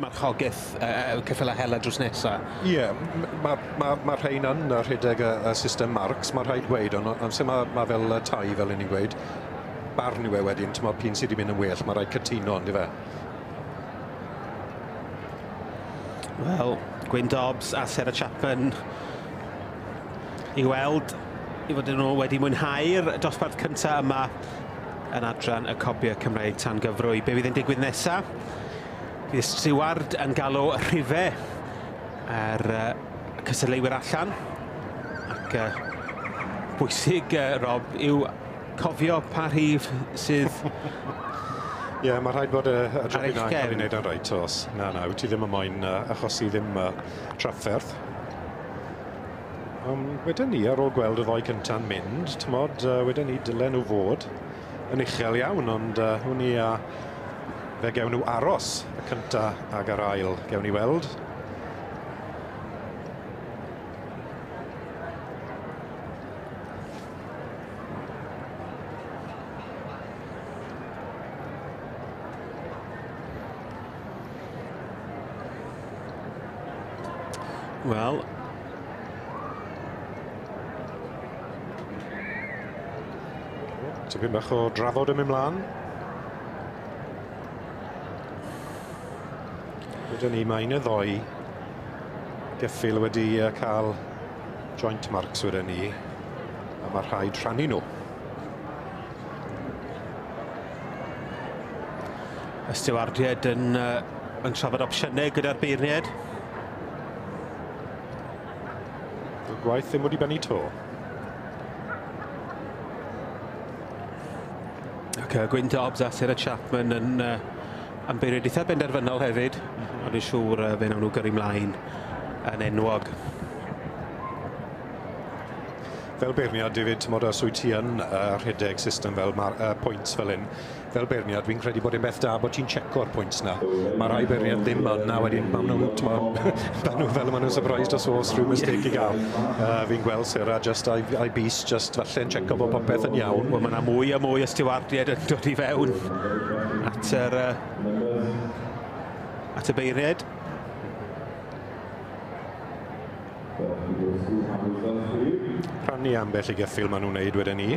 marchogaeth ceffylau hela drws nesa. Ie, yeah, mae ma, ma rhain yn rhedeg y system marks, mae rhaid gweud, ond amser mae ma fel tai, fel 'yn ni'n gweud, barn yw e wedyn, t'mod, p'un sydd wedi mynd yn well, mae rhaid cytuno, on'd yfe? Wel, Gwyn Dobbs a Sarah Chapman i weld i fod nhw wedi mwynhau'r dosbarth cyntaf yma yn adran y Cobiau Cymreig tan gyfrwy. Be fydd yn digwydd nesaf? Bydd Steward yn galw rhifau ar cystadleuwyr allan. Ac bwysig, Rob, yw cofio pa rhif sydd Ie, yeah, mae rhaid bod y job yna yn cael ei wneud yn reit, oes. Na, na, wyt ti ddim yn moyn achosi ddim trafferth. Wedyn ni, ar ôl gweld y ddoi cynta'n mynd, t'mod, wedyn ni, dylen nhw fod yn uchel iawn, ond hwn i a fe gewn nhw aros y cynta ag yr ail, gewn ni weld. Wel, tipyn bach o drafod yn mynd mlaen. Wedyn ni, mae un neu ddoi geffyl wedi cael joint marks wedyn ni, a mae rhaid rhannu nhw. Y stiwardiaid yn trafod opsiynau gyda'r beirniaid. Y gwaith ddim wedi bennu to. Ac Gwyn Dobbs a Sarah Chapman yn beirniaid eitha benderfynol hefyd. Ond fi'n siŵr fe wnawn nhw gyrru mlaen yn enwog. Fel beirniad, David, t'mod, os wyt ti yn rhedeg system fel pwynt fel hyn, fel beirniad, fi'n credu bod e'n beth da bod ti'n checo'r pwynt na. Mae rhai beirniad ddim yn, a wedyn maen nhw'n, t'mod, maen nhw fel maen nhw'n surprised os oes rhyw mistake i gael. Fi'n gweld Sarah just a'i bys, just falle'n checo bod popeth yn iawn. Wel, mae yna mwy a mwy o stiwardiaid yn dod i fewn at y beirniaid. Rhannu ambell i geffyl maen nhw'n wneud wedyn ni.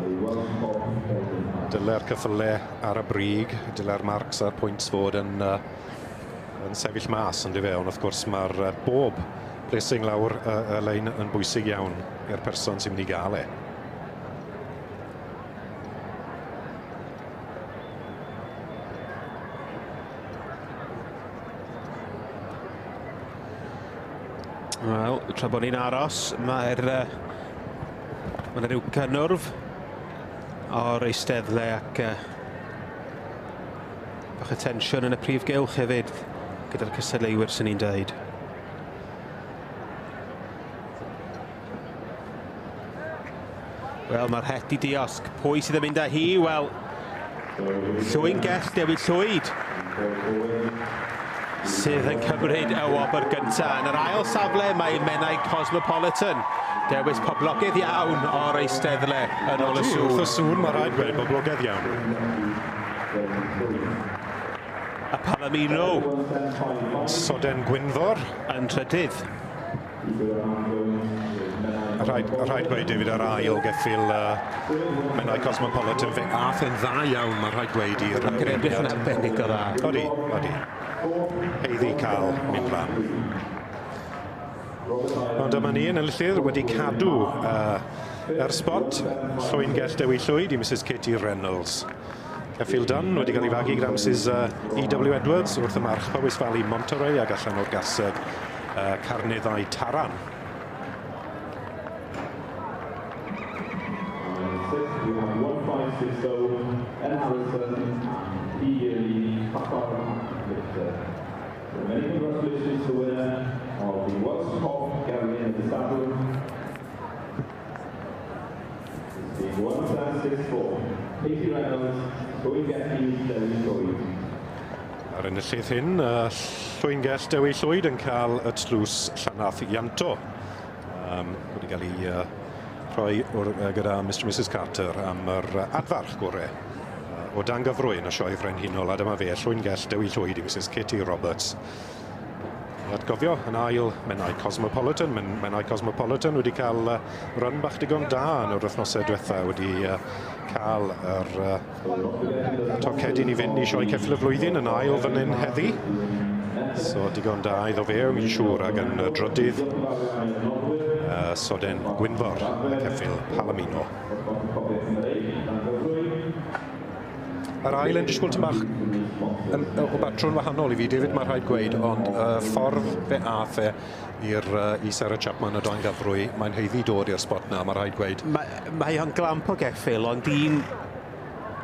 Dyle'r ceffylau ar y brig, dyle'r marks a'r pwynt fod yn sefyll mas yn fe, ond wrth gwrs mae'r bob placing lawr y lein yn bwysig iawn i'r person sy'n mynd i gael e. Wel, tra bod ni'n aros, mae 'na ryw cynnwrf o'r eisteddle ac bach o tensiwn yn y prif gylch hefyd gyda'r cystadleuwyr sy'n ni'n dweud. Wel, mae'r het i diosg. Pwy sydd yn mynd â hi? Wel, Llwyn Gell Dewi Llwyd sydd yn cymryd y wobr gyntaf. Yn yr ail safle mae Menai Cosmopolitan. Dewis poblogaidd iawn o'r eisteddle yn ôl y sŵn. Wrth y sŵn mae rhaid gweud poblogaidd iawn. A Palomino. Soden Gwynfor. Yn trydydd. Rhaid gweud David ar ail geffyl Menai Cosmopolitan fe ath e'n dda iawn, mae rhaid gweud i'r Ac yn edrych yn arbennig o dda. Odi, odi. Heiddi cael mynd lan. Ond dyma ni yn enillydd wedi cadw yr spot Llwyn Gell Dewi Llwyd i Mrs Katie Reynolds. Ceffyl Dunn wedi cael ei fagu gyda Mrs E.W. Edwards wrth y march Powys Valley Monterey ac allan o'r gaseg Carneddau Taran. We have 1560 N Harrison and P. Yearly Paparn Victor. So many congratulations to the winner of the Welsh Cob Gallery in the Saddle. It's being 1764. Katie Reynolds, Llwyn Gelli, Dewi Llwyd. Ar enillydd hyn, Llwyn Gell Dewi Llwyd yn cael y tlws Llanath Ianto. Wedi cael ei rhoi gyda Mr and Mrs Carter am yr adfarch gorau o dan gyfrwy yn y sioe frenhinol. A dyma fe, Llwyn Gell Dewi Llwyd i Mrs Katie Roberts. atgofio yn ail Menai Cosmopolitan. Menai Cosmopolitan wedi cael run bach digon da yn yr wythnosau diwetha, wedi cael yr tocedyn i fynd i sioe ceffyl y flwyddyn yn ail fan hyn heddi. So digon da iddo fe, mi'n siŵr, ac yn drydydd Soden Gwynfor, y ceffyl Palomino. Yr ail yn disgwyl tyn bach o batrwn wahanol i fi, David, mae rhaid gweud, ond ffordd fe ath e i Sarah Chapman o dan gyfrwy, mae'n haeddu dod i'r spot na, mae rhaid gweud. Mae o'n glamp o geffyl, ond un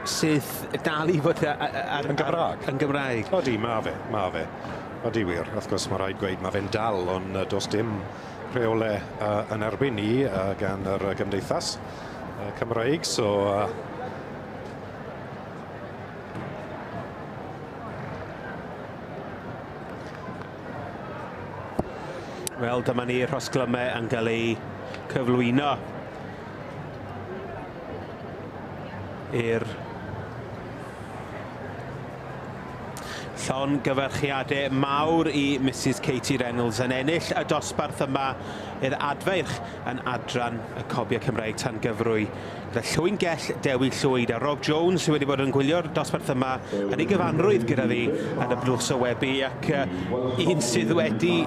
sydd dal i fod ar, Yn Gymraeg? Yn Gymraeg. Odi, mae fe, mae fe. Odi wir, wrth gwrs mae rhaid gweud, mae fe'n dal, ond does dim rheolau yn erbyn ni gan yr gymdeithas Cymraeg, so... Wel, dyma ni rhosglymau yn cael eu cyflwyno i'r llongyfarchiadau mawr i Mrs Katie Reynolds yn ennill y dosbarth yma i'r adfeirch yn adran y Cobiau Cymraeg tan gyfrwy. Gyda Llwyngell Dewi Llwyd a Rob Jones sydd wedi bod yn gwylio'r dosbarth yma yn ei gyfanrwydd gyda fi yn y blwch sylwebu, ac un sydd wedi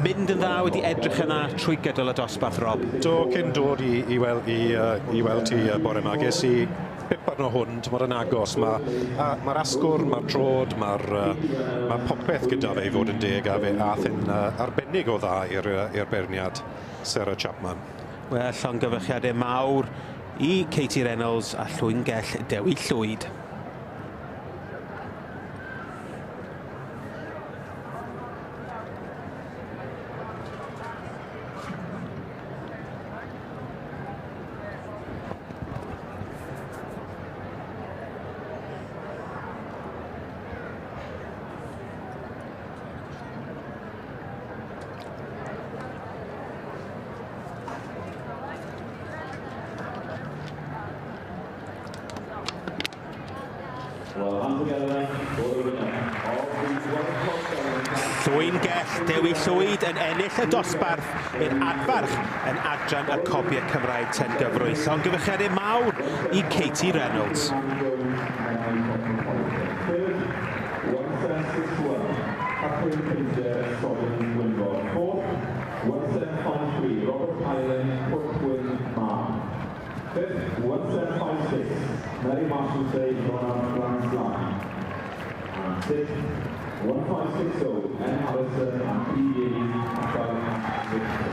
mynd yn dda, wedi edrych yna trwy gydol y dosbarth, Rob. Do, cyn dod i weld ti bore yma, ges i bip arno hwn, ti'n yn agos. Mae'r asgwrn, mae'r trod, mae popeth gyda fe i fod yn deg, a fe ath yn arbennig o dda i'r beirniad Sarah Chapman. Wel, llongyfarchiadau mawr i Katie Reynolds a Llwyngell Dewi Llwyd. Llwyngell Dewi Llwyd yn ennill y dosbarth i'r adfarch yn adran y Cobiau Cymraeg ten gyfrwy. Llongyfarchiadau mawr i Katie Reynolds. Third, 1761, Catherine Painter, Soden Gwynfor. Fourth, 1753, Robert Island, Pwllgwyn, Mân. Fifth, 1756, Mary Marshalsea, Ronald Grand Slam. And sixth, 1560, N. Harrison and P. Davies, Pascal Victor.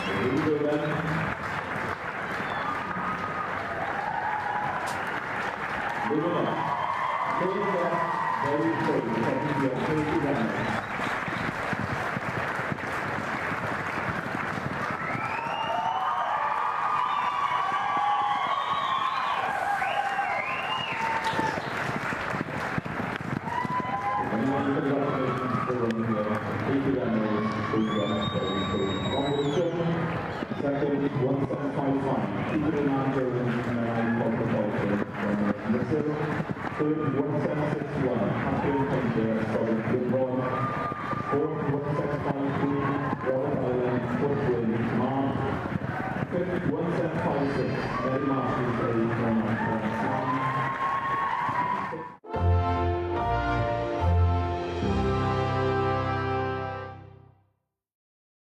Here we go then. The winner, Llwyngell Dewi Llwyd, Katie Reynolds. Second, 1755, Peter and Jones, Menai Cosmopolitan, Dominic Russell. Third, 1761, Catherine Painter, Soden Gwynfor. Fourth, 1753, Robert Island, Pwllgwyn, Mân. Fifth, 1756,